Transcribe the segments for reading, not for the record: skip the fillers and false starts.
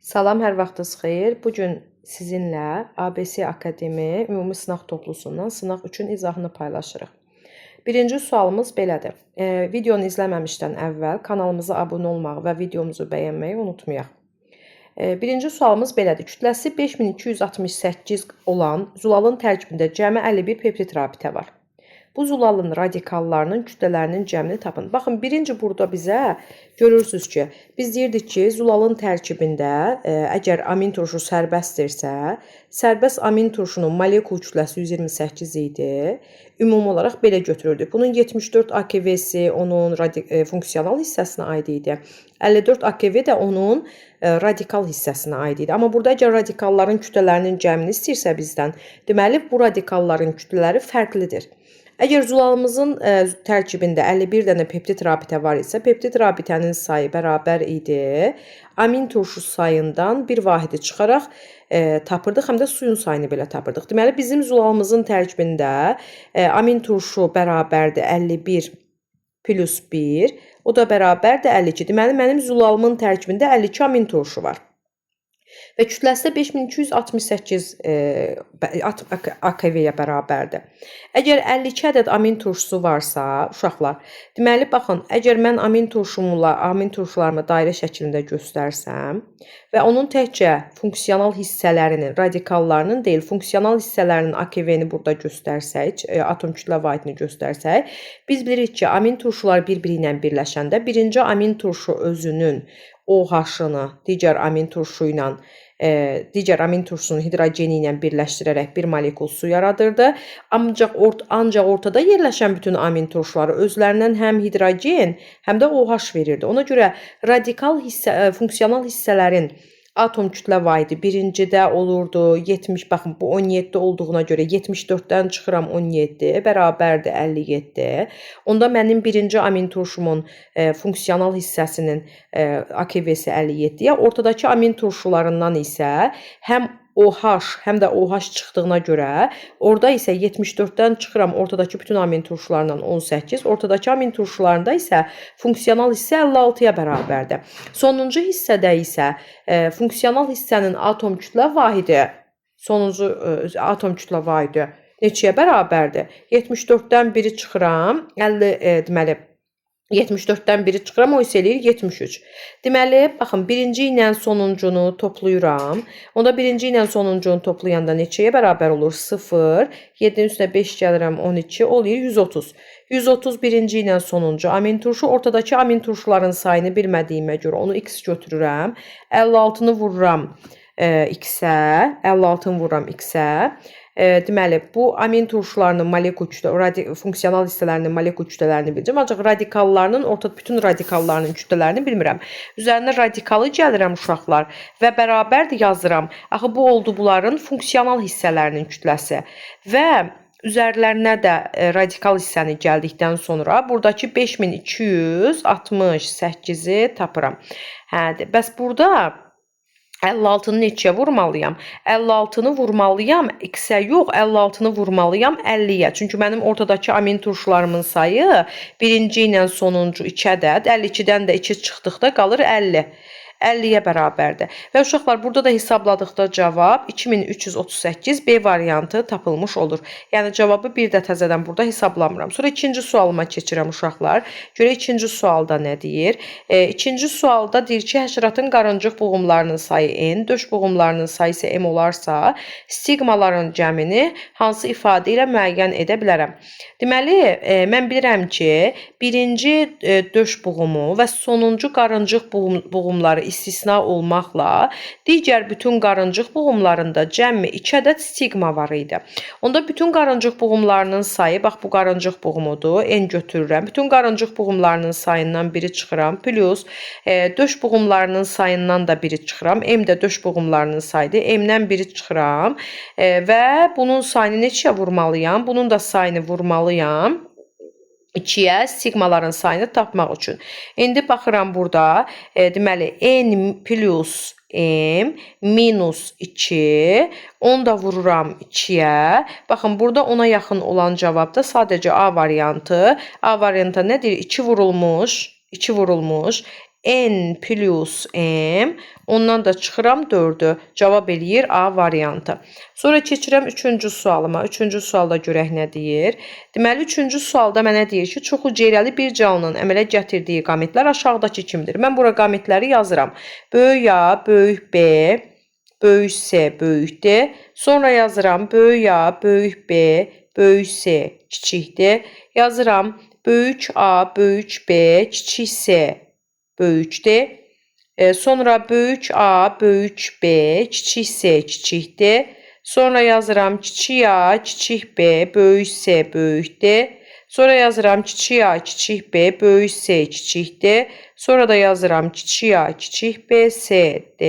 Salam, hər vaxtınız xeyir. Bu gün sizinlə ABC Akademi ümumi sınaq toplusundan sınaq 3-ün izahını paylaşırıq. Birinci sualımız belədir. Videonu izləməmişdən əvvəl kanalımıza abunə olmağı və videomuzu bəyənməyi unutmayaq. Birinci sualımız belədir. Kütləsi 5268 olan zulalın tərkibində cəmi 51 peptid rabitə var. Bu zulalın radikallarının kütlələrinin cəmini tapın. Baxın, birinci burada bizə görürsünüz ki, biz deyirdik ki, zulalın tərkibində əgər amin turşu sərbəstdirsə, sərbəst amin turşunun molekul kütləsi 128 idi. Ümumi olaraq belə götürürdük. Bunun 74 AKV-si onun funksional hissəsinə aid idi. 54 AKV də onun radikal hissəsinə aid idi. Amma burada əgər radikalların kütlələrinin cəmini istəyirsə bizdən, deməli bu radikalların kütlələri fərqlidir. Əgər zulalımızın tərkibində 51 dənə peptid rabitə var isə, peptid rabitənin sayı bərabər idi amin turşu sayından bir vahidi çıxaraq tapırdıq, həm də suyun sayını belə tapırdıq. Deməli, bizim zulalımızın tərkibində amin turşu bərabərdir 51 plus 1, o da bərabərdir 52. Deməli, mənim zulalımın tərkibində 52 amin turşu var. Və kütləsi də 5268 AKV-yə bərabərdir. Əgər 52 ədəd amin turşusu varsa, uşaqlar, deməli, baxın, əgər mən amin turşularımı dairə şəklində göstərsəm və onun təkcə funksional hissələrinin, radikallarının deyil, funksional hissələrinin AKV-ni burada göstərsək, atom kütlə vahidini göstərsək, biz bilirik ki, amin turşular bir-biri ilə birləşəndə birinci amin turşu özünün OH-ını digər amin turşu ilə, digər amin turşusunun hidrogeni ilə birləşdirərək bir molekul su yaradırdı. Ancaq ortada yerləşən bütün amin turşuları özlərindən həm hidrogen, həm də OH verirdi. Ona görə radikal hissə, funksional hissələrin atom kütlə vahidi birincidə olurdu 70, baxın bu 17 olduğuna görə 74-dən çıxıram 17 bərabərdir 57. Onda mənim birinci amin turşumun funksional hissəsinin AKV-si 57-yə, ortadakı amin turşularından isə həm OH, həm də OH çıxdığına görə orada isə 74-dən çıxıram ortadakı bütün amin turşularından 18, ortadakı amin turşularında isə funksional hissə 56-ya bərabərdir. Sonuncu hissədə isə funksional hissənin atom kütlə vahidi, sonuncu atom kütlə vahidi neçəyə bərabərdir? 74-dən 1-i çıxıram, 50, deməli 74-dən 1-i çıxıram, o isə eləyir 73. Deməli, baxın, birinci ilə sonuncunu toplayıram. Onda birinci ilə sonuncunu toplayanda neçəyə bərabər olur? 0. 7-nin üstünə 5 gəlirəm, 12, olur 130. 130 birinci ilə sonuncu amin turşu. Ortadakı amin turşuların sayını bilmədiyimə görə onu x götürürəm. 56-nı vururam x-ə, 56-nı vururam x-ə. Deməli, bu amin turşularının molekul kütlə, funksional hissələrinin molekul kütlələrini biləcəm. Ancaq radikallarının, orta bütün radikallarının kütlələrini bilmirəm. Üzərinə radikalı gəlirəm uşaqlar və bərabərdir yazıram. Axı bu oldu bunların funksional hissələrinin kütləsi və üzərlərinə də radikal hissəni gəldikdən sonra buradakı 5268-i tapıram. Hə, bəs burada 56-nı neçəyə vurmalıyam? 56-nı vurmalıyam x-ə yox, 56-nı vurmalıyam 50-yə. Çünki mənim ortadakı amin turşularımın sayı birinci ilə sonuncu 2 ədəd, 52-dən də 2 çıxdıqda qalır 50. 50-yə bərabərdir. Və uşaqlar, burada da hesabladıqda cavab 2338 B variantı tapılmış olur. Yəni cavabı bir də təzədən burada hesablamıram. Sonra ikinci sualıma keçirəm uşaqlar. Görək ikinci sualda nə deyir? İkinci sualda deyir ki, həşəratın qarıncıq buğumlarının sayı N, döş buğumlarının sayı isə M olarsa, stigmaların cəmini hansı ifadə ilə müəyyən edə bilərəm? Deməli, mən bilirəm ki, birinci döş buğumu və sonuncu qarıncıq buğumları istisna olmaqla digər bütün qarıncıq buğumlarında cəmi 2 ədəd stigma var idi. Onda bütün qarıncıq buğumlarının sayı, bax bu qarıncıq buğumudur, N götürürəm. Bütün qarıncıq buğumlarının sayından biri çıxıram, plus döş buğumlarının sayından da biri çıxıram. M də döş buğumlarının sayıdır. M-dən biri çıxıram və bunun sayını neçəyə vurmalıyam? Bunun da sayını vurmalıyam 2-yə stigmaların sayını tapmaq üçün. İndi baxıram burada, deməli, N plus M minus 2, onu da vururam 2-yə. Baxın, burada ona yaxın olan cavabda sadəcə A variantı. A variantı nə deyir? 2 vurulmuş, 2 vurulmuş. N plus M. Ondan da çıxıram 4-ü. Cavab eləyir A variantı. Sonra keçirəm 3-cü sualıma. 3-cü sualda görək nə deyir. Deməli, 3-cü sualda mənə deyir ki, çox hüceyrəli bir canlının əmələ gətirdiyi qametlər aşağıdakı kimdir? Mən bura qametləri yazıram. Böyük A, böyük B, böyük S, böyük D. Sonra yazıram böyük A, böyük B, böyük S, kiçik D. Yazıram böyük A, böyük B, kiçik S, böyük D. Sonra böyük A, böyük B, kiçik S, kiçik D. Sonra yazıram kiçik A, kiçik B, böyük S, böyük D. Sonra yazıram kiçik A, kiçik B, böyük S, kiçik D. Sonra da yazıram kiçik A, kiçik B, S, D.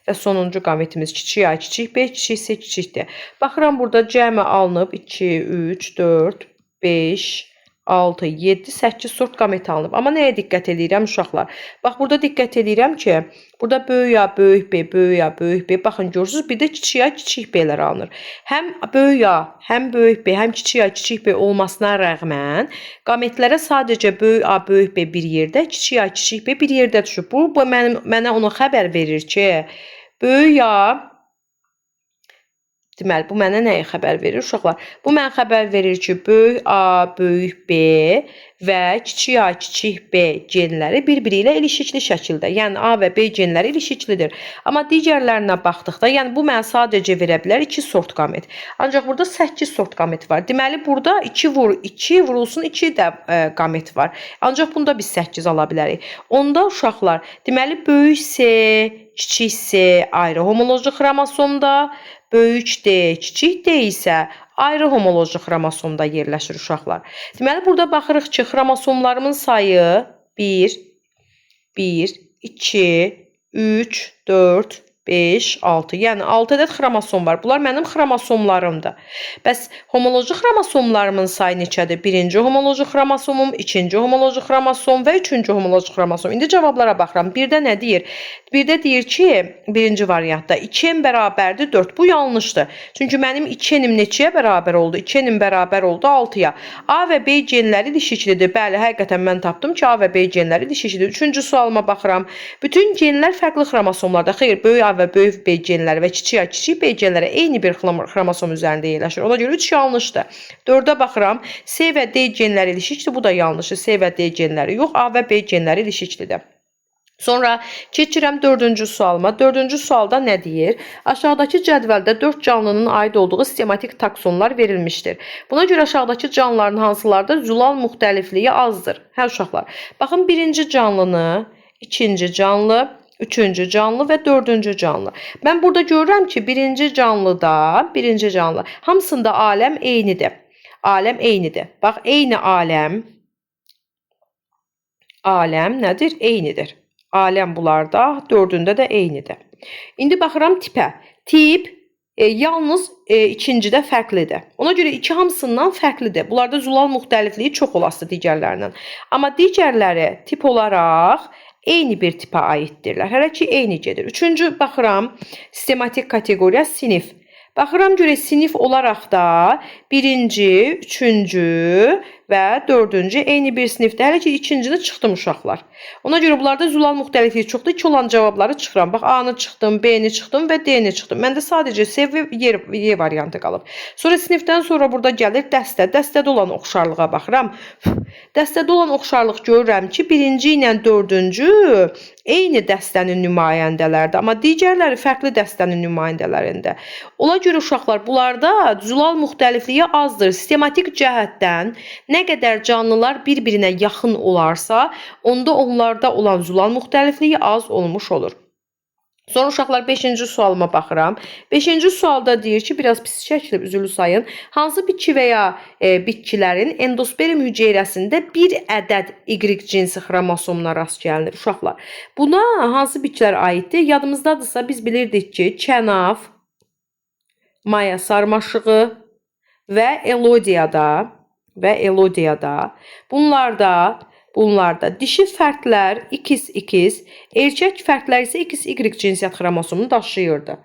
Və sonuncu qametimiz kiçik A, kiçik B, kiçik S, kiçik D. Baxıram burada cəmi alınıb 2, 3, 4, 5, 6, 7, 8 sort qamet alınıb. Amma nəyə diqqət eləyirəm uşaqlar? Bax, burada diqqət eləyirəm ki, burada böyük A, böyük B, böyük A, böyük B. Baxın, görürsünüz, bir də kiçik A, kiçik B-lər alınır. Həm böyük A, həm böyük B, həm kiçik A, kiçik B olmasına rəğmən qametlərə sadəcə böyük A, böyük B bir yerdə, kiçik A, kiçik B bir yerdə düşüb. Bu mənə onu xəbər verir ki, böyük A. Deməli, bu mənə nəyi xəbər verir uşaqlar? Bu mənə xəbər verir ki, böyük A, böyük B və kiçik A, kiçik B genləri bir-biri ilə ilişikli şəkildə. Yəni A və B genləri ilişiklidir. Amma digərlərinə baxdıqda, yəni bu mənə sadəcə verə bilər 2 sort qamet. Ancaq burada 8 sort qamet var. Deməli, burada 2 vur 2 vurulsun 2 də qamet var. Ancaq bunda biz 8 ala bilərik. Onda uşaqlar, deməli, böyük S, kiçik S ayrı homoloji xromosomda, böyük D, kiçik D isə ayrı homoloji xromosomda yerləşir uşaqlar. Deməli, burada baxırıq ki, xromosomlarımın sayı 1, 1, 2, 3, 4, 5, 6. Yəni 6 ədəd xromosom var. Bunlar mənim xromosomlarımdır. Bəs homoloji xromosomlarımın sayı neçədir? Birinci homoloji xromosomum, ikinci homoloji xromosom və üçüncü homoloji xromosom. İndi cavablara baxıram. Birdə nə deyir? Birdə deyir ki, birinci variantda 2n bərabərdir 4. Bu yanlışdır. Çünki mənim 2n-im neçəyə bərabər oldu? 2n-im bərabər oldu 6-ya. A və B genləri ilişiklidir. Bəli, həqiqətən mən tapdım ki, A və B genləri ilişiklidir. Üçüncü sualıma baxıram. Bütün genlər fərqli xromosomlarda. Xeyr, böyük A və böyük B genləri və kiçik A, kiçik B genləri eyni bir xromosom üzərində yerləşir. Ona görə 3 yanlışdır. 4-ə baxıram. C və D genləri ilişikdir. Bu da yanlışdır. C və D genləri yox, A və B genləri ilişiklidir. Sonra keçirəm 4-cü sualıma. 4-cü sualda nə deyir? Aşağıdakı cədvəldə 4 canlının aid olduğu sistematik taksonlar verilmişdir. Buna görə aşağıdakı canlıların hansılarda zülal müxtəlifliyi azdır? Hə uşaqlar. Baxın, birinci canlını, ikinci canlı, üçüncü canlı və dördüncü canlı. Mən burada görürəm ki, birinci canlıda, birinci canlı hamısında aləm eynidir. Aləm eynidir. Bax, eyni aləm. Aləm nədir? Eynidir. Aləm bunlarda, dördündə də eynidir. İndi baxıram tipə. Tip yalnız ikincidə fərqlidir. Ona görə iki hamısından fərqlidir. Bunlarda zülal müxtəlifliyi çox olası digərlərindən. Amma digərləri tip olaraq eyni bir tipə aiddirlər. Hələ ki eyni gedir. Üçüncü baxıram sistematik kateqoriya sinif. Baxıram görə sinif olaraq da birinci, üçüncü və dördüncü eyni bir sinifdə. Hələ ki ikincini çıxdım uşaqlar. Ona görə bunlarda zülal müxtəlifliyi çoxdur. İki olan cavabları çıxıram. Bax A-nı çıxdım, B-ni çıxdım və D-ni çıxdım. Məndə sadəcə C və Y variantı qalıb. Sonra sinifdən sonra burada gəlir dəstə. Dəstədə olan oxşarlığa baxıram. Dəstədə olan oxşarlıq görürəm ki, birinci ilə dördüncü eyni dəstənin nümayəndələrdir, amma digərləri fərqli dəstənin nümayəndələrində. Ona görə uşaqlar, bunlarda zülal müxtəlifliyi azdır. Sistematik cəhətdən nə qədər canlılar bir-birinə yaxın olarsa, onda onlarda olan zülal müxtəlifliyi az olmuş olur. Sonra uşaqlar 5-ci sualıma baxıram. 5-ci sualda deyir ki, biraz pis çəkilib, üzürlü sayın. Hansı bitki və ya bitkilərin endosperm hüceyrəsində bir ədəd Y cinsi xromosomuna rast gəlinir uşaqlar? Buna hansı bitkilər aiddir? Yadımızdadırsa biz bilirdik ki, kənaf, maya sarmaşığı və elodiyada bunlarda dişi fərdlər XX, erkək fərdlər isə XY cinsiyyət xromosomunu daşıyırdı.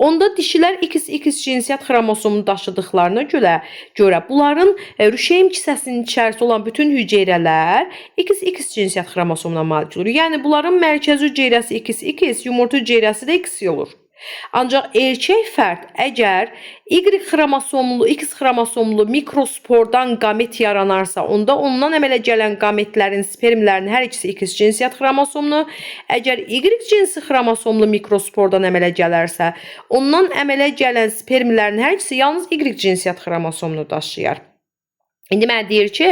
Onda dişilər XX cinsiyyət xromosomunu daşıdıqlarına görə bunların rüşeym kisəsinin içərisində olan bütün hüceyrələr XX cinsiyyət xromosomuna malik olur. Yəni bunların mərkəzi hüceyrəsi XX, yumurta hüceyrəsi də X olur. Ancaq erkək fərd əgər Y xromosomlu, X xromosomlu mikrospordan qamet yaranarsa, onda ondan əmələ gələn qametlərin, spermlərin hər ikisi X cinsiyyət xromosomlu. Əgər Y cinsi xromosomlu mikrospordan əmələ gələrsə, ondan əmələ gələn spermlərin hər ikisi yalnız Y cinsiyyət xromosomunu daşıyar. İndi mənə deyir ki,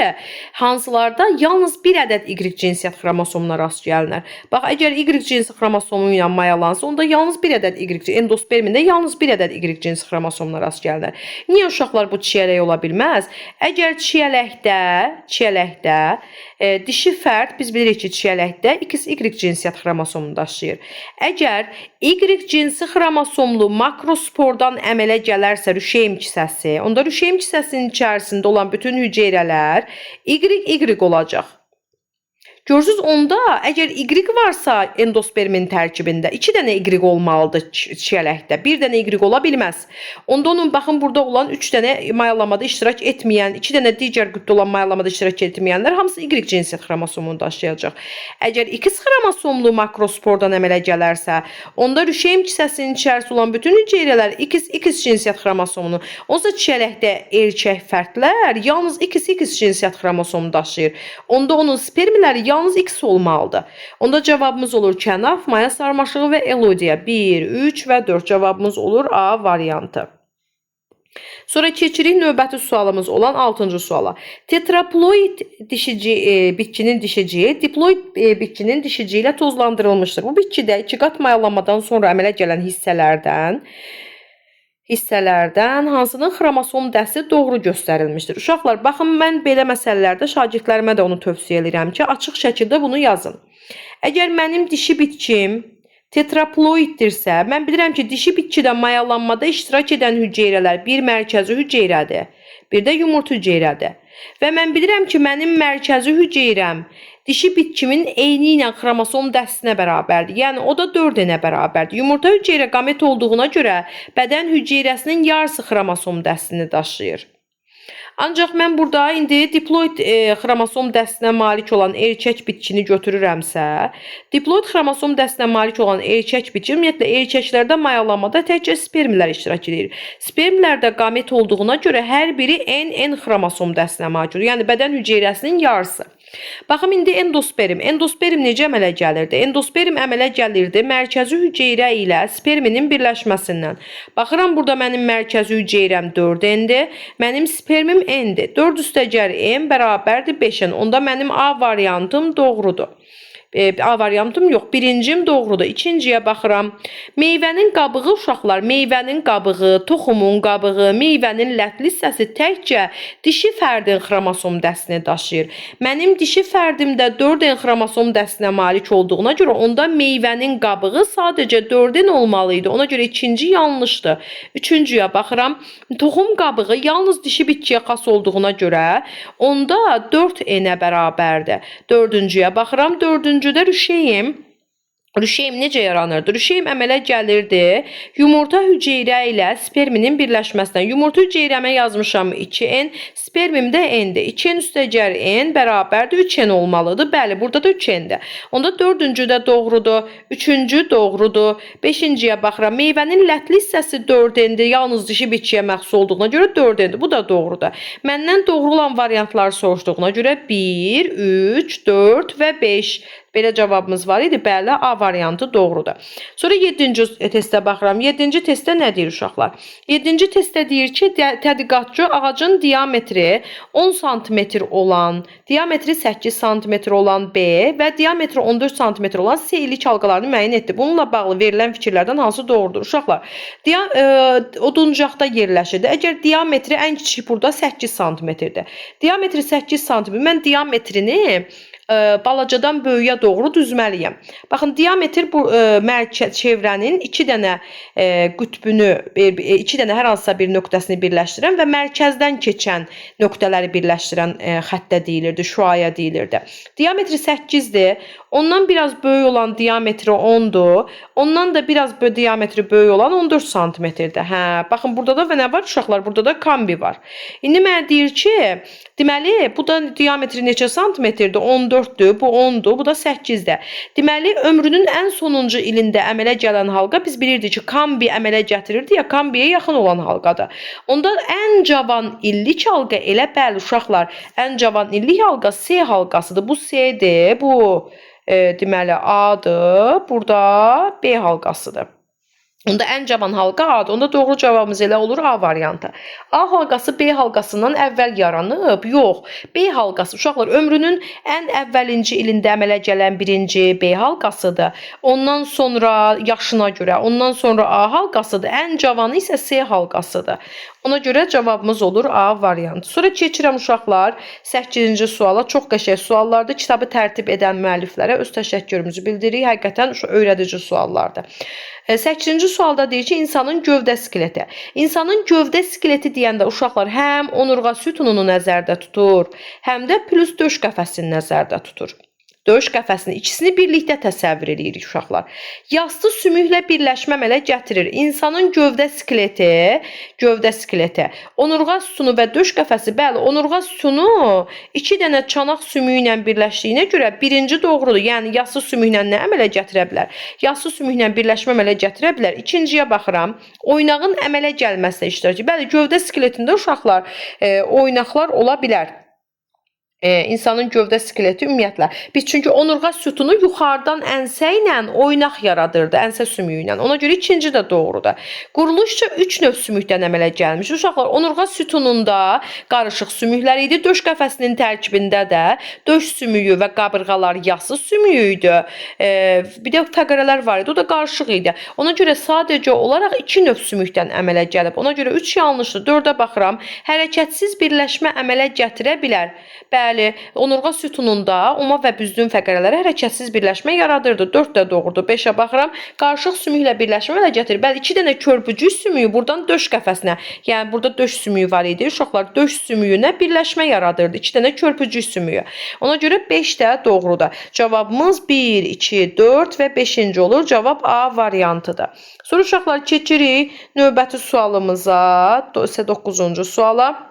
hansılarda yalnız bir ədəd Y cinsiyyət xromosomuna rast gəlinər. Bax, əgər Y cinsi xromosomu ilə mayalansa, onda yalnız bir ədəd Y, endospermində yalnız bir ədəd Y cinsi xromosomuna rast gəlinər. Niyə uşaqlar bu çiyələk ola bilməz? Əgər çiyələkdə dişi fərd, biz bilirik ki, çiyələkdə XY cinsiyyət xromosomunu daşıyır. Əgər Y cinsi xromosomlu makrospordan əmələ gələrsə rüşeym kisəsi, onda rüşeym kisəsinin içərisində olan bütün hüceyrələr YY olacaq. Görürsüz, onda əgər Y varsa endospermin tərkibində 2 dənə Y olmalıdır çiyələkdə. Bir dənə Y ola bilməz. Onda onun baxın burada olan 3 dənə mayalamada iştirak etməyən, 2 dənə digər qütbdə olan mayalamada iştirak etməyənlər hamısı Y cinsiyyət xromosomunu daşıyacaq. Əgər X xromosomlu makrospordan əmələ gələrsə, onda rüşeym kisəsinin içərisində olan bütün hüceyrələr XX cinsiyyət xromosomunu, onsa çiyələkdə erkək fərdlər yalnız XX cinsiyyət xromosomunu daşıyır. Onda onun spermləri yalnız X olmalıdır. Onda cavabımız olur kənaf, maya sarmaşığı və elodiya. 1, 3 və 4 cavabımız olur A variantı. Sonra keçirik növbəti sualımız olan 6-cı suala. Tetraploid dişici bitkinin dişiciyi diploid bitkinin dişiciyi ilə tozlandırılmışdır. Bu bitkidə iki qat mayalanmadan sonra əmələ gələn hissələrdən hansının xromosom dəsti doğru göstərilmişdir? Uşaqlar, baxın, mən belə məsələlərdə şagirdlərimə də onu tövsiyə edirəm ki, açıq şəkildə bunu yazın. Əgər mənim dişi bitkim tetraploiddirsə, mən bilirəm ki, dişi bitkidə mayalanmada iştirak edən hüceyrələr bir mərkəzi hüceyrədir, bir də yumurta hüceyrədir. Və mən bilirəm ki, mənim mərkəzi hüceyrəm dişi bitkimin eyni ilə xromosom dəstinə bərabərdir. Yəni o da 4N-ə bərabərdir. Yumurta hüceyrə qamet olduğuna görə bədən hüceyrəsinin yarısı xromosom dəstini daşıyır. Ancaq mən burada indi diploid xromosom dəstinə malik olan erkək bitkini götürürəmsə, diploid xromosom dəstinə malik olan erkək bitki, ümumiyyətlə erkəklərdə mayalanmada təkcə spermlər iştirak edir. Spermlərdə qamet olduğuna görə hər biri NN xromosom dəstinə malik olur. Yəni bədən hüceyrəsinin yarısı. Baxım indi endosperm. Endosperm necə əmələ gəlirdi? Endosperm əmələ gəlirdi mərkəzi hüceyrə ilə sperminin birləşməsindən. Baxıram burada mənim mərkəzi hüceyrəm 4N-dir, mənim spermim N-dir. 4 üstəgəl N bərabərdir 5N. Onda mənim A variantım doğrudur. A variantım yox. Birincim doğrudur. İkinciyə baxıram. Meyvənin qabığı uşaqlar, meyvənin qabığı, toxumun qabığı, meyvənin lətli hissəsi təkcə dişi fərdin xromosom dəstini daşıyır. Mənim dişi fərdimdə 4N xromosom dəstinə malik olduğuna görə onda meyvənin qabığı sadəcə 4N olmalı idi. Ona görə ikinci yanlışdır. Üçüncüyə baxıram. Toxum qabığı yalnız dişi bitkiyə xas olduğuna görə onda 4N-ə bərabərdir. Dördüncüyə baxıram. Dördüncüdə rüşeym. Rüşeym necə yaranırdı? Rüşeym əmələ gəlirdi yumurta hüceyrə ilə sperminin birləşməsindən. Yumurta hüceyrəmə yazmışam 2N, spermim də N-dir. 2N üstəgəl N bərabərdir 3N olmalıdır. Bəli, burada da 3N-dir. Onda dördüncü də doğrudur, üçüncü doğrudur. Beşinciyə baxıram. Meyvənin lətli hissəsi 4N-dir. Yalnız dişi bitkiyə məxsus olduğuna görə 4N-dir. Bu da doğrudur. Məndən doğru olan variantları soruşduğuna görə 1, 3, 4 və 5. Belə cavabımız var idi. Bəli, A variantı doğrudur. Sonra 7-ci testə baxıram. 7-ci testdə nə deyir uşaqlar? 7-ci testdə deyir ki, tədqiqatçı ağacın diametri 10 sm olan, diametri 8 sm olan B və diametri 14 sm olan C ilik halqalarını müəyyən etdi. Bununla bağlı verilən fikirlərdən hansı doğrudur? Uşaqlar, oduncaqda yerləşirdi. Əgər diametri ən kiçik burada 8 sm-dir. Diametri 8 sm. Mən diametrini Balacadan böyüyə doğru düzməliyəm. Baxın, diametr bu mərkəz çevrənin iki dənə qütbünü, iki dənə hər hansısa bir nöqtəsini birləşdirən və mərkəzdən keçən nöqtələri birləşdirən xəttə deyilirdi, şüaya deyilirdi. Diametri 8-dir. Ondan biraz böyük olan diametri 10-dur. Ondan da biraz diametri böyük olan 14 santimetrdir. Hə, baxın burada da və nə var uşaqlar? Burada da kambi var. İndi mənə deyir ki, deməli bu da diametri neçə santimetrdir? 14-dür, bu 10-dur, bu da 8-dir. Deməli ömrünün ən sonuncu ilində əmələ gələn halqa biz bilirdik ki, kambi əmələ gətirirdi ya, kambiyə yaxın olan halqadır. Onda ən cavan illik halqa elə bəli uşaqlar, ən cavan illik halqa S halqasıdır. Bu S-dir, bu deməli A-dır, burada B halqasıdır. Onda ən cavan halqa A-dır. Onda doğru cavabımız elə olur A variantı. A halqası B halqasından əvvəl yaranıb? Yox. B halqası uşaqlar ömrünün ən əvvəlinci ilində əmələ gələn birinci B halqasıdır. Ondan sonra yaşına görə, ondan sonra A halqasıdır. Ən cavanı isə C halqasıdır. Ona görə cavabımız olur A variantı. Sonra keçirəm uşaqlar 8-ci suala. Çox qəşəng suallardır. Kitabı tərtib edən müəlliflərə öz təşəkkürümüzü bildiririk. Həqiqətən öyrədici suallardır. 8-ci sualda deyir ki, insanın gövdə skeleti. İnsanın gövdə skeleti deyəndə uşaqlar həm onurğa sütununu nəzərdə tutur, həm də plus döş qəfəsini nəzərdə tutur. Döş qəfəsini ikisini birlikdə təsəvvür edirik uşaqlar. Yastı sümüklə birləşmə əmələ gətirir. İnsanın gövdə skeleti, onurğa sütunu və döş qəfəsi, bəli, onurğa sütunu iki dənə çanaq sümüyü ilə birləşdiyinə görə birinci doğrudur. Yəni yassı sümüklə nə əmələ gətirə bilər? Yassı sümüklə birləşmə əmələ gətirə bilər. İkinciyə baxıram. Oynağın əmələ gəlməsinə iştirak edir. Bəli, gövdə skeletində uşaqlar oynaqlar ola bilər. İnsanın gövdə skeleti ümumiyyətlə. Biz çünki onurğa sütunu yuxarıdan ənsə ilə oynaq yaradırdı, ənsə sümüyü ilə. Ona görə ikinci də doğrudur. Quruluşca 3 növ sümükdən əmələ gəlmiş. Uşaqlar, onurğa sütununda qarışıq sümüklər idi. Döş qəfəsinin tərkibində də döş sümüyü və qabırğalar yassı sümüyü idi. Bir də fəqərələr var idi, o da qarışıq idi. Ona görə sadəcə olaraq 2 növ sümükdən əmələ gəlib. Ona görə 3 yanlışdır. 4-ə baxıram. Hərəkətsiz birləşmə əmələ gətirə bilər. Bəli, onurğa sütununda oma və büzdün fəqərələri hərəkətsiz birləşmə yaradırdı. 4 də doğrudur. 5-ə baxıram. Qarışıq sümüklə birləşmə əmələ gətirir. Bəli, 2 dənə körpücük sümüyü buradan döş qəfəsinə. Yəni burada döş sümüyü var idi. Uşaqlar döş sümüyünə birləşmə yaradırdı. 2 dənə körpücük sümüyü. Ona görə 5 də doğrudur. Cavabımız 1, 2, 4 və 5-ci olur. Cavab A variantıdır. Sonra uşaqlar keçirik növbəti sualımıza, 9-cu suala.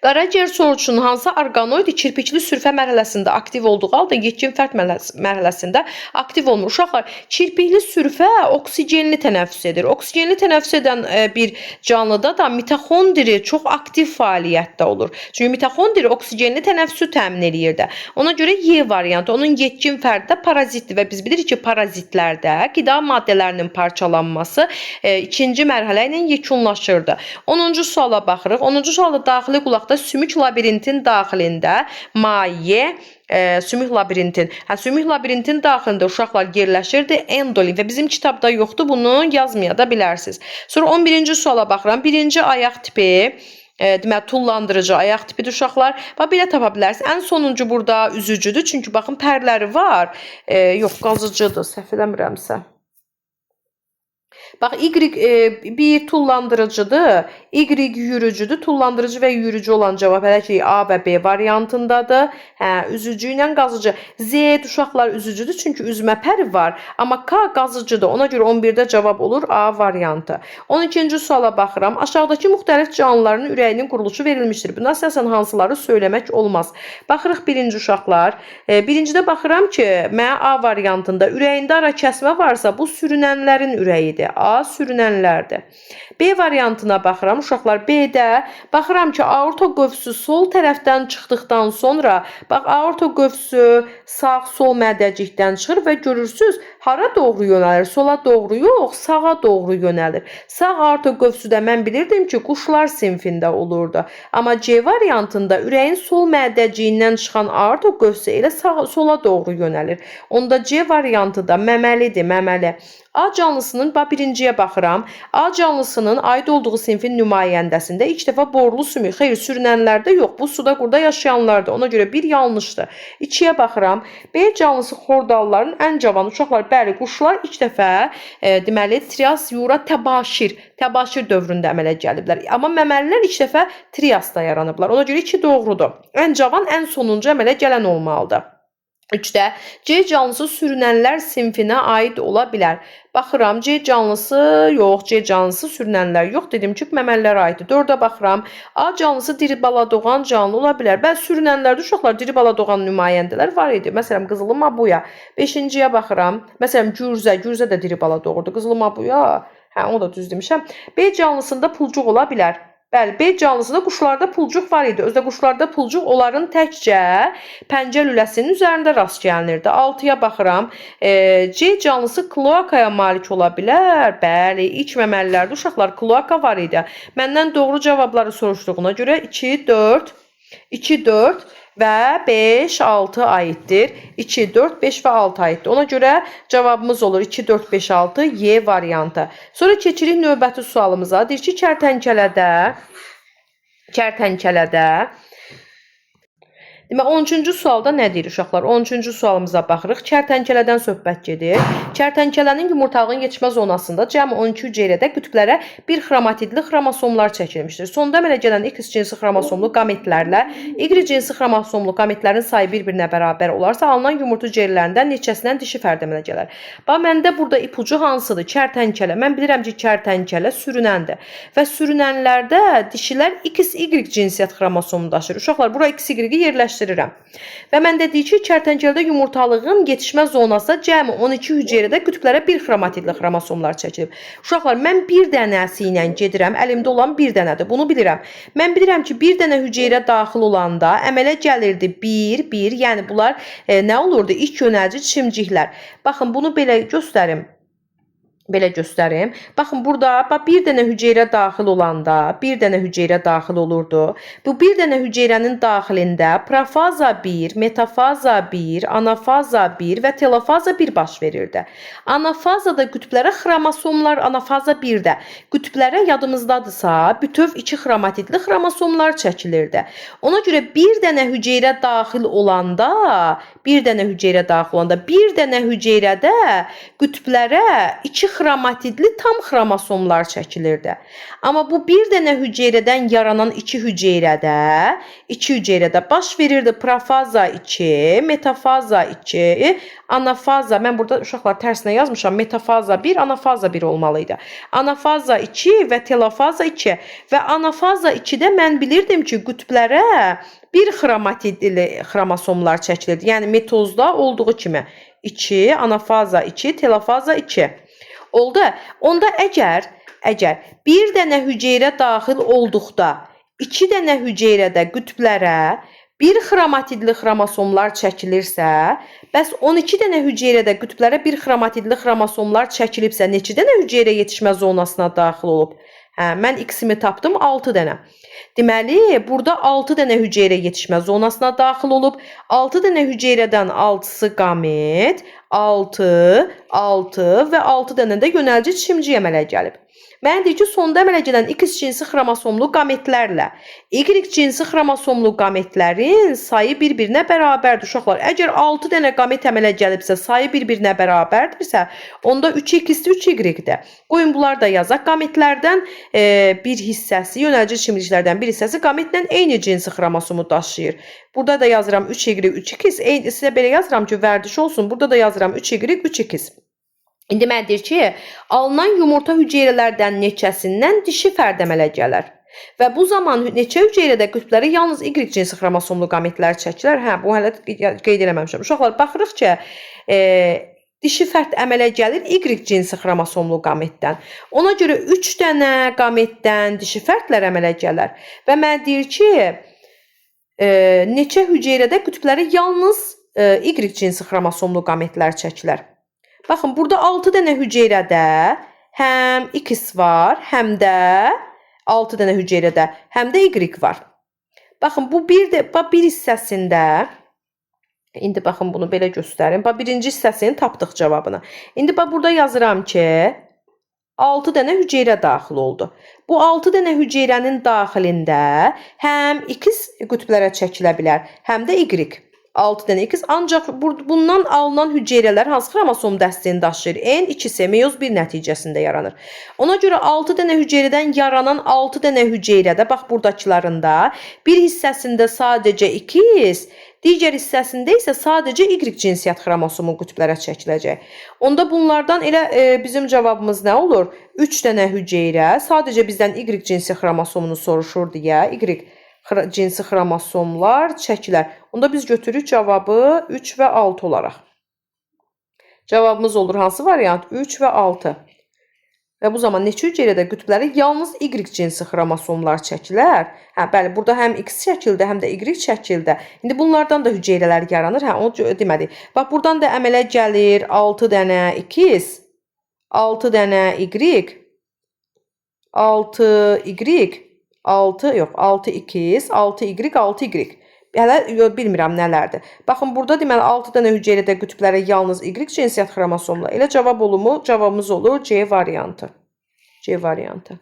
Qaraciyər soruçunun hansı orqanoidi kirpikli sürfə mərhələsində aktiv olduğu halda yetkin fərd mərhələsində aktiv olmur. Uşaqlar, kirpikli sürfə oksigenli tənəffüs edir. Oksigenli tənəffüs edən bir canlıda da mitoxondri çox aktiv fəaliyyətdə olur. Çünki mitoxondri oksigenli tənəffüsü təmin eləyirdi. Ona görə Y variantı, onun yetkin fərddə parazitdir və biz bilirik ki, parazitlərdə qida maddələrinin parçalanması ikinci mərhələ ilə yekunlaşırdı. 10-cu suala baxırıq. 10-cu sualda daxili qulaqda sümük labirintin daxilində maye, sümük labirintin. Hə, sümük labirintin daxilində uşaqlar yerləşirdi endolimf və bizim kitabda yoxdur, bunu yazmaya da bilərsiniz. Sonra 11-ci suala baxıram. Birinci ayaq tipi, deməli tullandırıcı ayaq tipidir uşaqlar. Bax belə tapa bilərsiniz. Ən sonuncu burada üzücüdür. Çünki baxın pərləri var. Yox, qazıcıdır, səhv eləmirəmsə. Bax, Y bir tullandırıcıdır, Y yürücüdür. Tullandırıcı və yürücü olan cavab hələ ki A və B variantındadır. Hə, üzücü ilə qazıcı. Z uşaqlar üzücüdür, çünki üzmə pəri var. Amma K qazıcıdır. Ona görə 11-də cavab olur A variantı. 12-ci suala baxıram. Aşağıdakı müxtəlif canlıların ürəyinin quruluşu verilmişdir. Buna əsasən hansıları söyləmək olmaz? Baxırıq birinci uşaqlar. Birincidə baxıram ki, mənə A variantında ürəyində ara kəsmə varsa, bu sürünənlərin ürəyidir. A sürünənlərdir. B variantına baxıram. Uşaqlar, B-də baxıram ki, aorta qövsü sol tərəfdən çıxdıqdan sonra, bax, aorta qövsü sağ-sol mədəcikdən çıxır və görürsünüz, hara doğru yönəlir? Sola doğru yox, sağa doğru yönəlir. Sağ aorta qövsü də mən bilirdim ki, quşlar sinfində olurdu. Amma C variantında ürəyin sol mədəciyindən çıxan aorta qövsü elə sola doğru yönəlir. Onda C variantı da məməlidir, məməli. A canlısının, bax birinciyə baxıram. A canlısının aid olduğu sinfin nümayəndəsində ilk dəfə borlu sümük. Xeyr, sürünənlərdə yox, bu suda qurda yaşayanlarda. Ona görə bir yanlışdır. 2-yə baxıram. B canlısı xordalların ən cavan uşaqlar, bəli, quşlar ilk dəfə deməli Trias, Yura, Təbaşir dövründə əmələ gəliblər. Amma məməlilər ilk dəfə Triasda yaranıblar. Ona görə 2 doğrudur. Ən cavan, ən sonuncu əmələ gələn olmalıdır. 3-də C canlısı sürünənlər sinfinə aid ola bilər. Baxıram, C canlısı yox, C canlısı sürünənlər yox. Dedim ki, məməlilərə aiddir. 4-ə baxıram. A canlısı diri bala doğan canlı ola bilər. Bəzi sürünənlərdə uşaqlar diri bala doğan nümayəndələr var idi. Məsələn, qızılı mabuya. 5-ciyə baxıram. Məsələn, gürzə də diri bala doğurdu. Qızılı mabuya, hə, onu da düz demişəm. B canlısında pulcuq ola bilər. Bəli, B canlısında quşlarda pulcuq var idi. Özdə quşlarda pulcuq onların təkcə pəncə lüləsinin üzərində rast gəlinirdi. 6-ya baxıram. C canlısı kloakaya malik ola bilər. Bəli, ilk məməlilərdə uşaqlar kloaka var idi. Məndən doğru cavabları soruşduğuna görə 2, 4, 2, 4 və 5, 6 aiddir. 2, 4, 5 və 6 aiddir. Ona görə cavabımız olur 2, 4, 5, 6 Y variantı. Sonra keçirik növbəti sualımıza. Deyir ki, kərtənkələdə Demək, 13-cü sualda nə deyir uşaqlar? 13-cü sualımıza baxırıq. Kərtənkələdən söhbət gedir. Kərtənkələnin yumurtalığın yetişmə zonasında cəmi 12 hüceyrədə qütblərə bir xromatidli xromosomlar çəkilmişdir. Sonda əmələ gələn X cinsi xromosomlu qametlərlə Y cinsi xromosomlu qametlərin sayı bir-birinə bərabər olarsa, alınan yumurta hüceyrələrindən neçəsindən dişi fərd əmələ gələr? Bax, məndə burada ipucu hansıdır? Kərtənkələ. Mən bilirəm ki, kərtənkələ sürünəndir və sürünənlərdə dişilər XY cinsiyyət xromosomu daşıyır. Uşaqlar, bura XY-i yerləşdirir. Və məndə deyir ki, kərtənkələdə yumurtalığın yetişmə zonası cəmi 12 hüceyrədə qütblərə bir xromatidli xromosomlar çəkilib. Uşaqlar, mən bir dənəsi ilə gedirəm, əlimdə olan bir dənədir, bunu bilirəm. Mən bilirəm ki, bir dənə hüceyrə daxil olanda əmələ gəlirdi 1, 1, yəni bunlar nə olurdu? İlk yönəlici çimciklər. Baxın, bunu belə göstərim. Belə göstərim. Baxın, burada bax, bir dənə hüceyrə daxil olanda bir dənə hüceyrə daxil olurdu. Bu bir dənə hüceyrənin daxilində profaza 1, metafaza 1, anafaza 1 və telofaza 1 baş verirdi. Anafazada qütblərə xromosomlar, anafaza 1-də qütblərə yadımızdadırsa, bütöv 2 xromatidli xromosomlar çəkilirdi. Ona görə bir dənə hüceyrə daxil olanda, bir dənə hüceyrə daxil olanda, bir dənə hüceyrədə qütblərə 2 xromatidli tam xromosomlar çəkilirdi. Amma bu bir dənə hüceyrədən yaranan iki hüceyrədə baş verirdi profaza 2, metafaza 2, anafaza. Mən burada uşaqlar tərsinə yazmışam. Metafaza 1, anafaza 1 olmalıydı. Anafaza 2 və telofaza 2 və anafaza 2-də mən bilirdim ki, qütblərə bir xromatidli xromosomlar çəkilirdi. Yəni mitozda olduğu kimi 2, anafaza 2, telofaza 2. Oldu. Onda əgər bir dənə hüceyrə daxil olduqda 2 dənə hüceyrədə qütblərə bir xromatidli xromosomlar çəkilirsə, bəs 12 dənə hüceyrədə qütblərə bir xromatidli xromosomlar çəkilibsə, neçə dənə hüceyrə yetişmə zonasına daxil olub? Hə, mən x-imi tapdım 6 dənə. Deməli, burada 6 dənə hüceyrə yetişmə zonasına daxil olub. 6 dənə hüceyrədən 6-sı qamet, 6, 6 və 6 dənə də yönəlici çimciyə əmələ gəlib. Mənə deyir ki, sonda əmələ gələn X cinsi xromosomlu qametlərlə Y cinsi xromosomlu qametlərin sayı bir-birinə bərabərdir. Uşaqlar, əgər 6 dənə qamet əmələ gəlibsə, sayı bir-birinə bərabərdirsə, onda 3X-dir, 3Y-dir. Qoyun bunlar da yazaq. Qametlərdən bir hissəsi, yönəlici çimciklərdən bir hissəsi qametlə eyni cinsi xromosomu daşıyır. Burada da yazıram 3Y, 3X. Sizə belə yazıram ki, vərdiş olsun. Burada da yazıram 3Y, 3X. İndi mən deyir ki, alınan yumurta hüceyrələrdən neçəsindən dişi fərd əmələ gələr? Və bu zaman neçə hüceyrədə qütblərə yalnız Y cinsi xromosomlu qametlər çəkilər? Hə, bu hələ qeyd eləməmişəm. Uşaqlar, baxırıq ki, dişi fərd əmələ gəlir Y cinsi xromosomlu qametdən. Ona görə 3 dənə qametdən dişi fərdlər əmələ gələr. Və mən deyir ki, neçə hüceyrədə qütblərə yalnız Y cinsi xromosomlu qametlər çəkilər? Baxın, burada 6 dənə hüceyrədə həm X var, həm də 6 dənə hüceyrədə, həm də Y var. Baxın, bu bir də bax bir hissəsində, indi baxın bunu belə göstərim. Bax birinci hissəsini tapdıq cavabını. İndi bax burada yazıram ki, 6 dənə hüceyrə daxil oldu. Bu 6 dənə hüceyrənin daxilində həm X qütblərə çəkilə bilər, həm də Y. 6 dənə X. Ancaq bundan alınan hüceyrələr hansı xromosom dəstəyini daşıyır? N 2S meyoz 1 nəticəsində yaranır. Ona görə 6 dənə hüceyrədən yaranan 6 dənə hüceyrədə, bax buradakılarında bir hissəsində sadəcə X, digər hissəsində isə sadəcə Y cinsiyyət xromosomu qütblərə çəkiləcək. Onda bunlardan elə bizim cavabımız nə olur? 3 dənə hüceyrə sadəcə bizdən Y cinsi xromosomunu soruşur deyə Y cinsi xromosomlar çəkilər. Onda biz götürürük cavabı 3 və 6 olaraq. Cavabımız olur hansı variant? 3 və 6. Və bu zaman neçə hüceyrədə qütbləri yalnız Y cinsi xromosomlar çəkilər? Hə, bəli, burada həm X çəkildi, həm də Y çəkildi. İndi bunlardan da hüceyrələr yaranır. Hə, onu demədik. Bax, buradan da əmələ gəlir 6 dənə X, 6 dənə Y, 6 Y, 6, yox, 6 X, 6 Y, 6 Y. Hələ bilmirəm nələrdir. Baxın, burada deməli 6 dənə hüceyrədə qütblərə yalnız Y cinsiyyət xromosomlar. Elə cavab olurmu? Cavabımız olur C variantı. C variantı.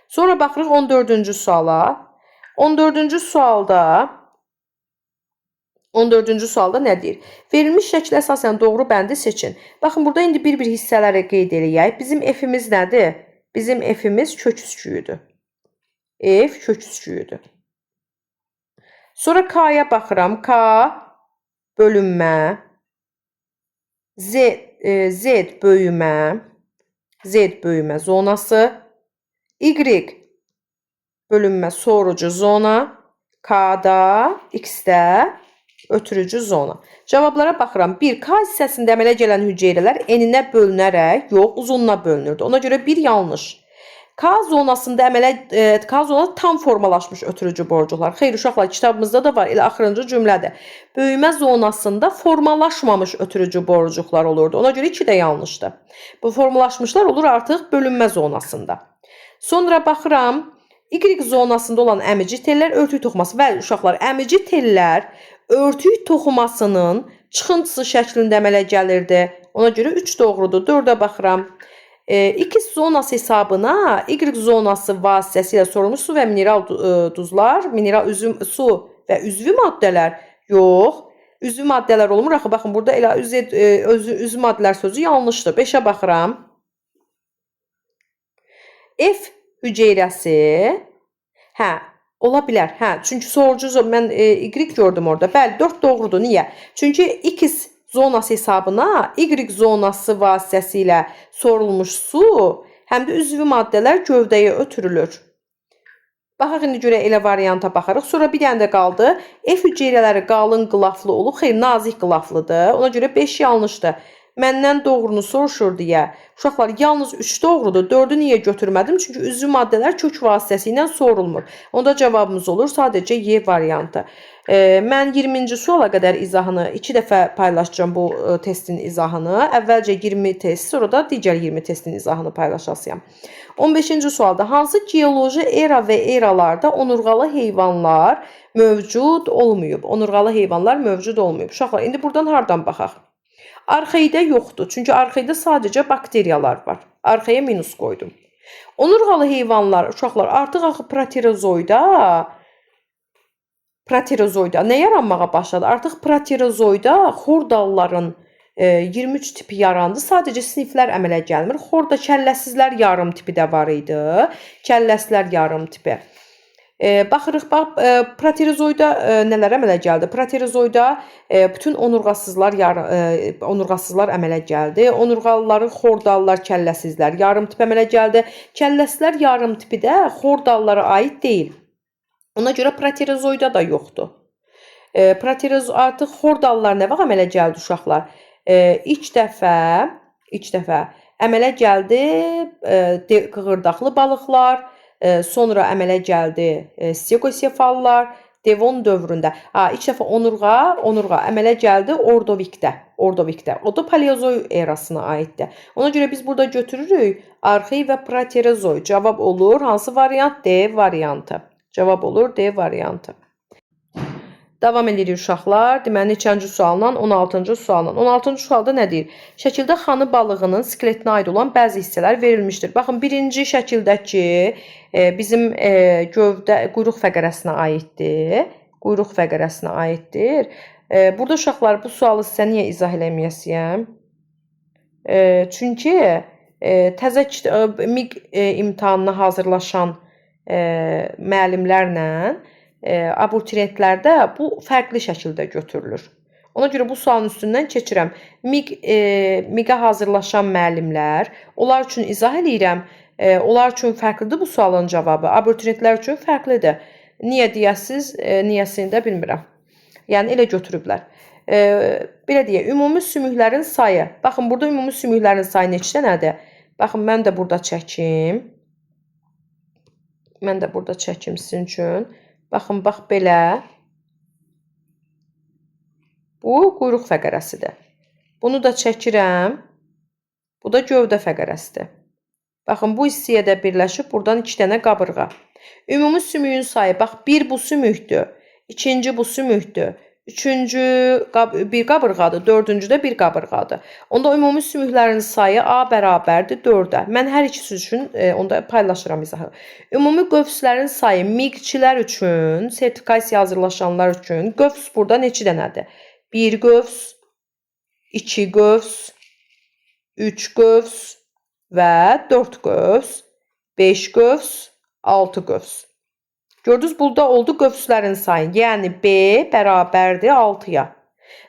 Sonra baxırıq 14-cü suala. 14-cü sualda 14-cü sualda nə deyir? Verilmiş şəklə əsasən doğru bəndi seçin. Baxın, burada indi bir-bir hissələri qeyd eləyək. Bizim F-imiz nədir? Bizim F-imiz kök üsgüyüdür. F kök üsgüyüdür. Sonra K-ya baxıram. K bölünmə, Z, Z böyümə, Z böyümə zonası, Y bölünmə sorucu zona, K-da, X-də ötürücü zona. Cavablara baxıram. 1. K hissəsində əmələ gələn hüceyrələr eninə bölünərək, yox, uzununa bölünürdü. Ona görə 1 yanlış. K zonasında K zonası tam formalaşmış ötürücü borcuklar. Xeyr uşaqlar, kitabımızda da var. Elə axırıncı cümlədir. Böyümə zonasında formalaşmamış ötürücü borcuklar olurdu. Ona görə 2 də yanlışdır. Bu formalaşmışlar olur artıq bölünmə zonasında. Sonra baxıram, Y zonasında olan əmici tellər örtük toxuması. Bəli uşaqlar, əmici tellər örtük toxumasının çıxıntısı şəklində əmələ gəlirdi. Ona görə 3 doğrudur. 4-ə baxıram. X zonası hesabına Y zonası vasitəsilə sorulmuş su və mineral duzlar, mineral üzüm, su və üzvü maddələr yox. Üzvü maddələr olmur. Axı baxın, burada elə üzvü maddələr sözü yanlışdır. 5-ə baxıram. F hüceyrəsi, hə, ola bilər. Hə, çünki sorucu mən Y gördüm orada. Bəli, 4 doğrudur. Niyə? Çünki X zonası hesabına Y zonası vasitəsilə sorulmuş su, həm də üzvü maddələr gövdəyə ötürülür. Baxaq indi görək elə varianta baxarıq. Sonra bir dənə də qaldı. F hüceyrələri qalın qılaflı olub. Xeyr, nazik qılaflıdır. Ona görə 5 yanlışdır. Məndən doğrunu soruşur deyə. Uşaqlar, yalnız 3 doğrudur. 4-ü niyə götürmədim? Çünki üzvü maddələr kök vasitəsi ilə sorulmur. Onda cavabımız olur sadəcə Y variantı. Mən 20-ci suala qədər izahını 2 dəfə paylaşacağam bu testin izahını. Əvvəlcə 20 test, sonra da digər 20 testin izahını paylaşacağam. 15-ci sualda hansı geoloji era və eralarda onurğalı heyvanlar mövcud olmayıb? Onurğalı heyvanlar mövcud olmayıb. Uşaqlar, indi buradan hardan baxaq? Arxeydə yoxdur. Çünki arxeydə sadəcə bakteriyalar var. Arxeyə minus qoydum. Onurğalı heyvanlar, uşaqlar, artıq axı proterozoyda nə yaranmağa başladı? Artıq proterozoyda xordalların 23 tipi yarandı. Sadəcə siniflər əmələ gəlmir. Xorda kəlləsizlər yarım tipi də var idi. Kəlləsizlər yarım tipi. Baxırıq, bax, proterozoyda nələr əmələ gəldi? Proterozoyda bütün onurğasızlar onurğasızlar əmələ gəldi. Onurğalıların xordallar, kəlləsizlər yarım tip əmələ gəldi. Kəlləsizlər yarım tipi də xordallara aid deyil. Ona görə proterozoyda da yoxdur. Proteroz artıq xordallar nə vaxt əmələ gəldi uşaqlar? İlk dəfə əmələ gəldi qığırdaqlı balıqlar. Sonra əmələ gəldi stegosefallar, Devon dövründə. Ha, ilk dəfə onurğa əmələ gəldi Ordovikdə. Ordovikdə. O da Paleozoy erasına aiddir. Ona görə biz burada götürürük Arxey və Proterozoy. Cavab olur hansı variant? D variantı. Cavab olur D variantı. Davam edirik uşaqlar. Deməli, neçənci sualla? 16-cı sualla. 16-cı sualda nə deyir? Şəkildə xanı balığının skeletinə aid olan bəzi hissələr verilmişdir. Baxın, birinci şəkildəki bizim gövdə, quyruq fəqərəsinə aiddir. Quyruq fəqərəsinə aiddir. Burada uşaqlar, bu sualı sizə niyə izah eləməyəsiyəm? Çünki təzə MİQ imtahanına hazırlaşan müəllimlərlə abituriyentlərdə bu fərqli şəkildə götürülür. Ona görə bu sualın üstündən keçirəm. MİQ-ə hazırlaşan müəllimlər, onlar üçün izah eləyirəm. Onlar üçün fərqlidir bu sualın cavabı. Abituriyentlər üçün fərqlidir. Niyə deyəsiz, niyəsini də bilmirəm. Yəni, elə götürüblər. Belə deyək, ümumi sümüklərin sayı. Baxın, burada ümumi sümüklərin sayı neçə dənədir? Baxın, mən də burada çəkim. Mən də burada çəkim sizin üçün. Baxın, bax belə. Bu quyruq fəqərəsidir. Bunu da çəkirəm. Bu da gövdə fəqərəsidir. Baxın, bu hissəyə də birləşib buradan 2 dənə qabırğa. Ümumi sümüyün sayı, bax, bir bu sümükdür, ikinci bu sümükdür, üçüncü bir qabırğadır, dördüncü də bir qabırğadır. Onda ümumi sümüklərin sayı A bərabərdir 4-ə. Mən hər ikisi üçün onda paylaşıram izahı. Ümumi qövslərin sayı MİQ-çilər üçün, sertifikasiya hazırlaşanlar üçün qövs burada neçə dənədir? 1 qövs, 2 qövs, 3 qövs və 4 qövs, 5 qövs, 6 qövs. Gördünüz, burada oldu qövslərin sayı. Yəni B bərabərdir 6-ya.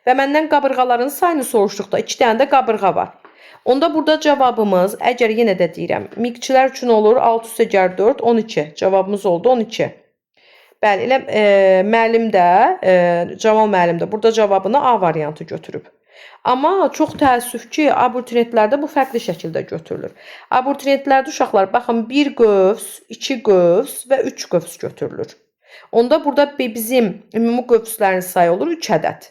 Və məndən qabırğaların sayını soruşduqda 2 dənə də qabırğa var. Onda burada cavabımız, əgər yenə də deyirəm, MİQ-çilər üçün olur 6 üstə 4, 12. Cavabımız oldu 12. Bəli, elə müəllim də, Camal müəllim də burada cavabını A variantı götürüb. Amma çox təəssüf ki, abituriyentlərdə bu fərqli şəkildə götürülür. Abituriyentlərdə uşaqlar, baxın, 1 qövs, 2 qövs və 3 qövs götürülür. Onda burada bizim ümumi qövslərin sayı olur 3 ədəd.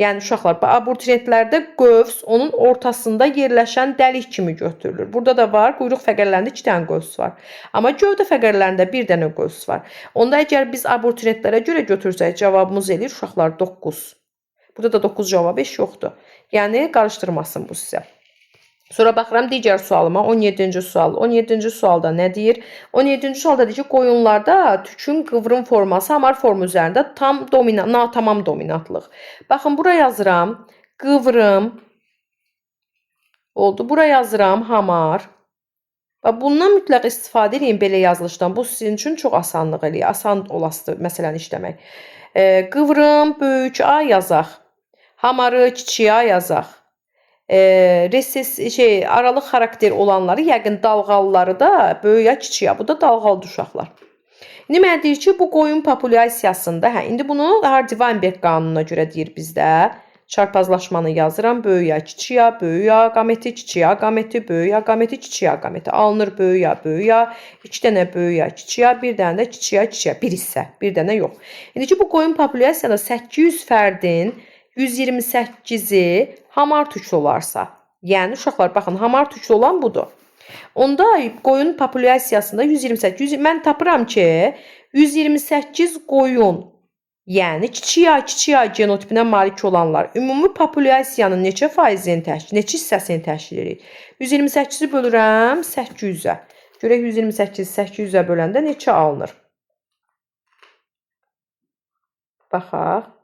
Yəni uşaqlar, abituriyentlərdə qövs onun ortasında yerləşən dəlik kimi götürülür. Burada da var, quyruq fəqərlərində 2 dənə qövs var. Amma gövdə fəqərlərində 1 dənə qövs var. Onda əgər biz abituriyentlərə görə götürsək, cavabımız eləyir uşaqlar 9. Burada da 9 cavab heç yoxdur. Yəni, qarışdırmasın bu sizə. Sonra baxıram digər sualıma, 17-ci sual. 17-ci sualda nə deyir? 17-ci sualda deyir ki, qoyunlarda tükün qıvrım forması hamar formu üzərində tam natamam dominantlıq. Baxın, bura yazıram qıvrım oldu. Bura yazıram hamar. Bax, bundan mütləq istifadə edin belə yazılışdan. Bu sizin üçün çox asanlıq eləyir. Asan olasıdır məsələni işləmək. Qıvrım böyük A yazaq. Hamarı kiçik A yazaq. Reses, aralıq xarakter olanları, yəqin dalğalıları da böyük A, kiçik A. Bu da dalğalı uşaqlar. İndi mənə deyir ki, bu qoyun populyasiyasında, indi bunu Hardy-Weinberg qanununa görə deyir bizdə. Çarpazlaşmanı yazıram. Böyük A, kiçik A, böyük A qameti, kiçik A qameti, böyük A qameti, kiçik A qameti. Alınır böyük A, böyük A, 2 dənə böyük A, kiçik A, 1 dənə də kiçik A, kiçik A. Bir hissə, bir dənə yox. İndi ki, bu qoyun populyasiyada 800 fərdin 128-i hamar tüklü olarsa, yəni uşaqlar, baxın, hamar tüklü olan budur. Onda qoyun populyasiyasında 128, mən tapıram ki, 128 qoyun, yəni kiçik A, kiçik A genotipinə malik olanlar ümumi populyasiyanın neçə faizini təşkil, neçə hissəsini təşkil edir? 128-i bölürəm 800-ə. Görək 128-i 800-ə böləndə neçə alınır? Baxaq.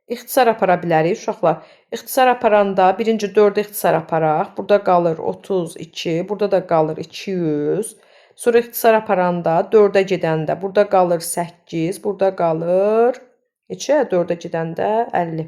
İxtisar apara bilərik uşaqlar. İxtisar aparanda birinci 4-ə ixtisar aparaq. Burada qalır 32, burada da qalır 200. Sonra ixtisar aparanda 4-ə gedəndə burada qalır 8, burada qalır neçə? 4-ə gedəndə 50.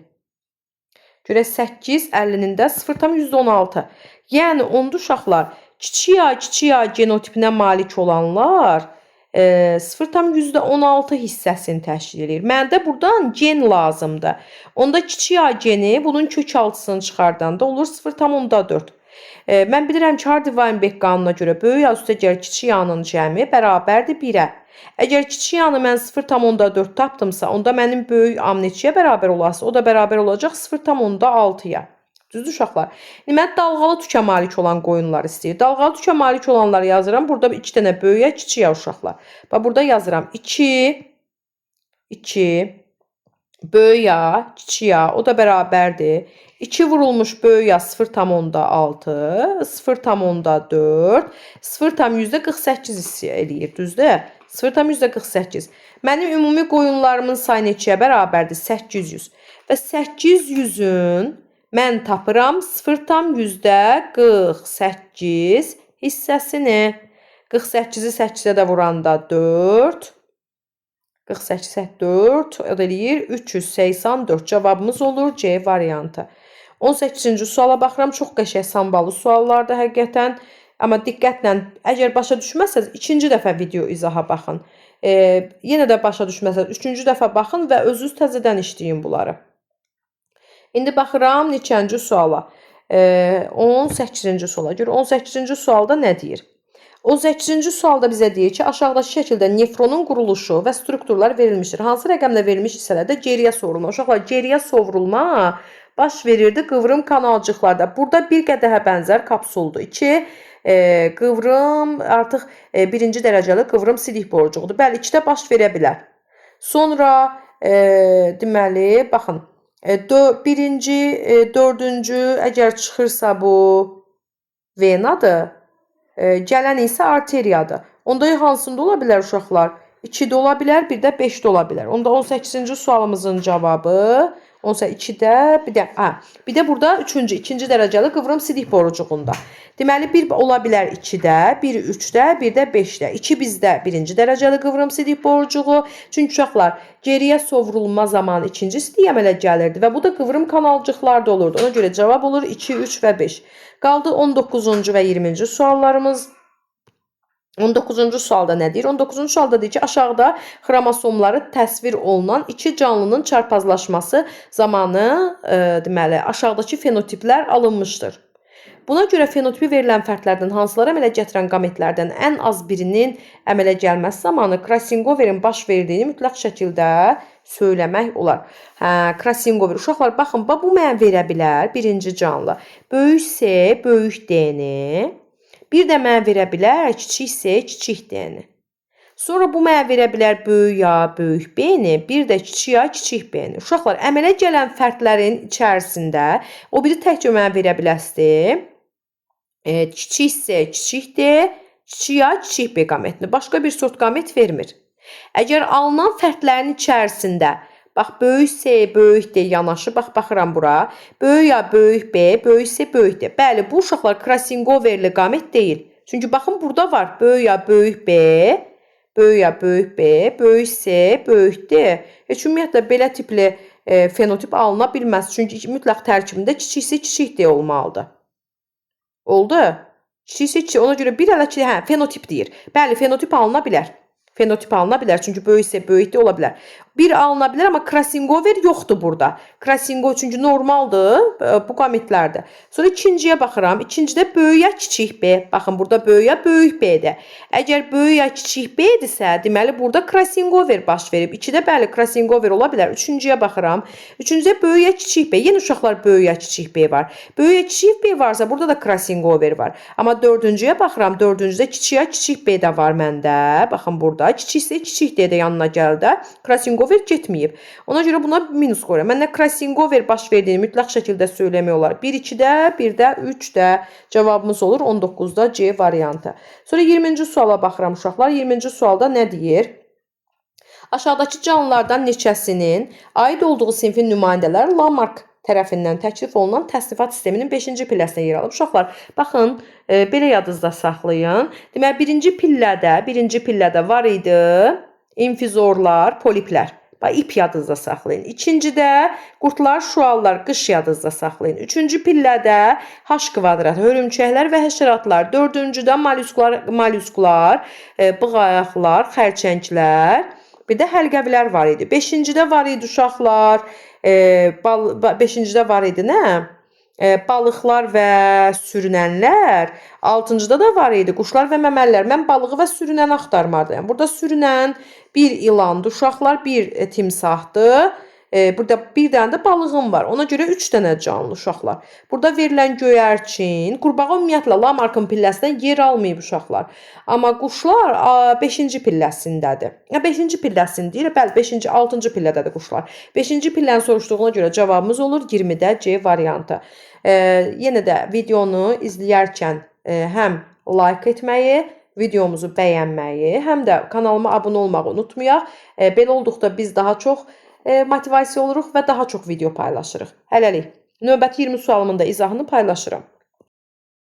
Görək 8, 50-nin də 0,16. Yəni onda uşaqlar kiçik A, kiçik A genotipinə malik olanlar 0,16 hissəsini təşkil edir. Məndə buradan gen lazımdır. Onda kiçik A geni bunun kök altısını çıxardanda olur 0,4. Mən bilirəm ki, Hardy-Weinberg qanununa görə böyük A üstə gəl kiçik A-nın cəmi bərabərdir 1-ə. Əgər kiçik A-nı mən 0,4 tapdımsa, onda mənim böyük A-m neçəyə bərabər olası? O da bərabər olacaq 0,6-ya. Düzdür uşaqlar? İndi mən dalğalı tükə malik olan qoyunlar istəyir. Dalğalı tükə malik olanları yazıram. Burada 2 dənə böyüyə, kiçiyə uşaqlar. Bax burada yazıram 2 2 böyük A, kiçik A, o da bərabərdir. 2 vurulmuş böyük A 0,6, 0,4, 0,48 hissə eləyir, düzdür? 0,48. Mənim ümumi qoyunlarımın sayı neçəyə bərabərdir? 800. Və 800-ün mən tapıram 0,48 hissəsini. 48-i 8-ə də vuranda 4. 48-ə 4, o da eləyir 384. Cavabımız olur C variantı. 18-ci suala baxıram. Çox qəşəng sambalı suallardır həqiqətən. Amma diqqətlə, əgər başa düşməsəz, ikinci dəfə video izaha baxın. Yenə də başa düşməsəz, üçüncü dəfə baxın və özünüz təzədən işləyin bunları. İndi baxıram neçənci suala. 18-ci suala. Gör 18-ci sualda nə deyir? 18-ci sualda bizə deyir ki, aşağıdakı şəkildə nefronun quruluşu və strukturlar verilmişdir. Hansı rəqəmlə verilmiş hissələrdə geriyə sovrulma? Uşaqlar, geriyə sovrulma baş verirdi qıvrım kanalcıqlarda. Burada bir qədəhə bənzər kapsuldur. 2 qıvrım artıq birinci dərəcəli qıvrım sidik borucuğudur. Bəli, 2-də baş verə bilər. Sonra deməli, baxın, birinci, dördüncü əgər çıxırsa bu venadır. Gələn isə arteriyadır. Onda hansında ola bilər uşaqlar? 2-də ola bilər, bir də 5-də ola bilər. Onda 18-ci sualımızın cavabı 2-də, bir də hə, bir də burada 3-cü, ikinci dərəcəli qıvrım sidik borucuğunda. Deməli bir ola bilər 2-də, bir 3-də, bir də 5-də. 2 bizdə birinci dərəcəli qıvrım sidik borucuğu. Çünki uşaqlar geriyə sovrulma zamanı ikinci sidik əmələ gəlirdi və bu da qıvrım kanalcıqlarda olurdu. Ona görə cavab olur 2, 3 və 5. Qaldı 19-cu və 20-ci suallarımız. 19-cu sualda nə deyir? 19-cu sualda deyir ki, aşağıda xromosomları təsvir olunan iki canlının çarpazlaşması zamanı deməli aşağıdakı fenotiplər alınmışdır. Buna görə fenotipi verilən fərdlərdən hansıları əmələ gətirən qametlərdən ən az birinin əmələ gəlməsi zamanı crossingoverin baş verdiyini mütləq şəkildə söyləmək olar. Hə, crossingover. Uşaqlar, baxın, bax bu mənə verə bilər birinci canlı. Böyük S, böyük D-ni. Bir də mənə verə bilər kiçik S, kiçik D-ni. Sonra bu mənə verə bilər böyük A, böyük B-ni, bir də kiçik A, kiçik B-ni. Uşaqlar, əmələ gələn fərdlərin içərisində o biri təkcə mənə verə bilərsiniz. Kiçik S, kiçik D, kiçik A, kiçik B qametini. Başqa bir sort qamet vermir. Əgər alınan fərdlərin içərisində bax böyük S, böyük D yanaşı, bax baxıram bura. Böyük A, böyük B, böyük S, böyük D. Bəli, bu uşaqlar crossingoverli qamet deyil. Çünki baxın burada var böyük A, böyük B, böyük A, böyük B, böyük S, böyük D. Heç ümumiyyətlə belə tipli fenotip alına bilməz. Çünki mütləq tərkibində kiçik S, kiçik D olmalıdır. Oldu? Kiçik S, kiçik. Ona görə bir hələ ki, hə, fenotip deyir. Bəli, fenotip alına bilər. Fenotip alına bilər. Çünki böyük S, böyük D ola bilər. Bir alına bilər, amma crossingover yoxdur burada. Crossingover çünki normaldır bu qametlərdə. Sonra ikinciyə baxıram. İkincidə böyük A, kiçik B. Baxın burada böyük A, böyük B-dir. Əgər böyük A, kiçik B-dirsə, deməli burada crossingover baş verib. 2-də bəli crossingover ola bilər. Üçüncüyə baxıram. Üçüncüdə böyük A, kiçik B. Yenə uşaqlar böyük A, kiçik B var. Böyük A, kiçik B varsa burada da crossingover var. Amma dördüncüyə baxıram. Dördüncüdə kiçik A, kiçik B də var məndə. Baxın burada. Kiçik S, kiçik D də yanına gəldi. Crossingover getməyib. Ona görə buna minus qoyuram. Mən nə crossingover baş verdiyini mütləq şəkildə söyləmək olar. 1 2-də, 1-də, 3-də cavabımız olur 19-da C variantı. Sonra 20-ci suala baxıram uşaqlar. 20-ci sualda nə deyir? Aşağıdakı canlılardan neçəsinin aid olduğu sinfin nümayəndələri Lamarck tərəfindən təklif olunan təsnifat sisteminin 5-ci pilləsinə yer alıb. Uşaqlar, baxın, belə yadınızda saxlayın. Deməli, birinci pillədə var idi infizorlar, poliplər. Bax, ip yadınızda saxlayın. İkincidə qurdlar, şuallar, qış yadınızda saxlayın. Üçüncü pillədə H kvadrat, hörümçəklər və həşəratlar. Dördüncüdə molüsklar, bığayaqlar, xərçənglər. Bir də həlqəvlər var idi. Beşincidə var idi uşaqlar. Beşincidə var idi nə? Balıqlar və sürünənlər 6-cıda da var idi. Quşlar və məməlilər. Mən balığı və sürünəni axtarmalıyam. Burada sürünən bir ilandır uşaqlar, bir timsahdır. Burada bir dənə də balığım var. Ona görə 3 dənə canlı uşaqlar. Burada verilən göyərçin, qurbağa ümumiyyətlə Lamarckın pilləsindən yer almayıb uşaqlar. Amma quşlar 5-ci pilləsindədir. 5-ci pilləsini deyir. Bəli, 5-ci, 6-cı pillədədir quşlar. 5-ci pilləni soruşduğuna görə cavabımız olur 20-də C variantı. Yenə də videonu izləyərkən həm like etməyi, videomuzu bəyənməyi, həm də kanalıma abunə olmağı unutmayaq. Belə olduqda biz daha çox motivasiya oluruq və daha çox video paylaşırıq. Hələlik. Növbəti 20 sualımın da izahını paylaşıram.